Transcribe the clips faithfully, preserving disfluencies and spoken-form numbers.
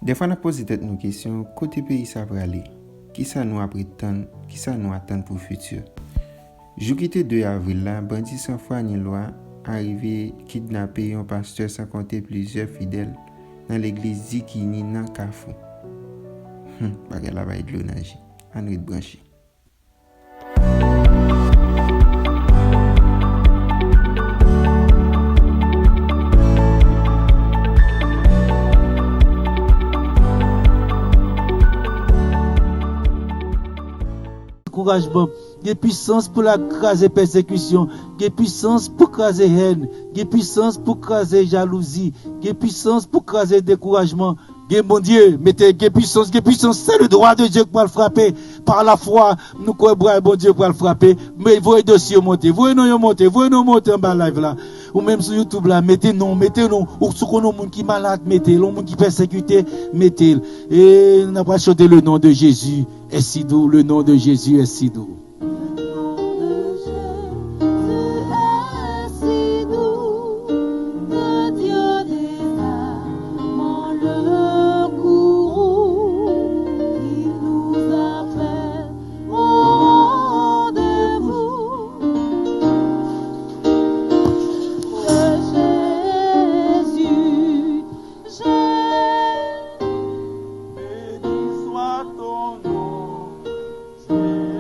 Dèfwa n ap poze tèt nou kesyon, kote peyi sa prale? Kisa nou ap ret tann? Kisa nou atann pou fiti? Jou ki te de avril la, bandi sanfwa ni lwa arive kidnape yon pastè san konte plizyè fidèl nan legliz Zikini nan Kafou. Hmm, bagay la bay dlo nan je. Ann ret branche. Ankourajman, gen pisans pou l kraze pèsekisyon, gen pisans pou kraze hèn, gen pisans pou kraze jalouzi, gen pisans pou kraze dekourajman. Gen Bondye, mete gen pisans, gen pisans. C'est le droit de Dieu ki pral frape. Par la foi, nou kwè bra Bondye pral frape. Men voye dosye yo monte, voye non yo monte, voye non monte anba live la. Ou menm sou YouTube la, mete non, mete non. Ou si w konn yon moun ki malad, mete l. Yon moun ki pèsekite, mete l. E n ap chante le nom de Jésus est si doux, le nom de Jésus est si doux. Le nom de Jésus est si doux, que Dieu des armes le courroux, il nous appelle au rendez-vous. Que Jésus, Jésus, béni soit ton nom, Jésus.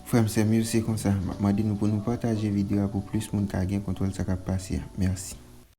Frè m, sè m yo, se konsa. M ap mande nou pou nou pataje videyo a pou plis moun ka gen kontwòl sa k ap pase a. Mèsi.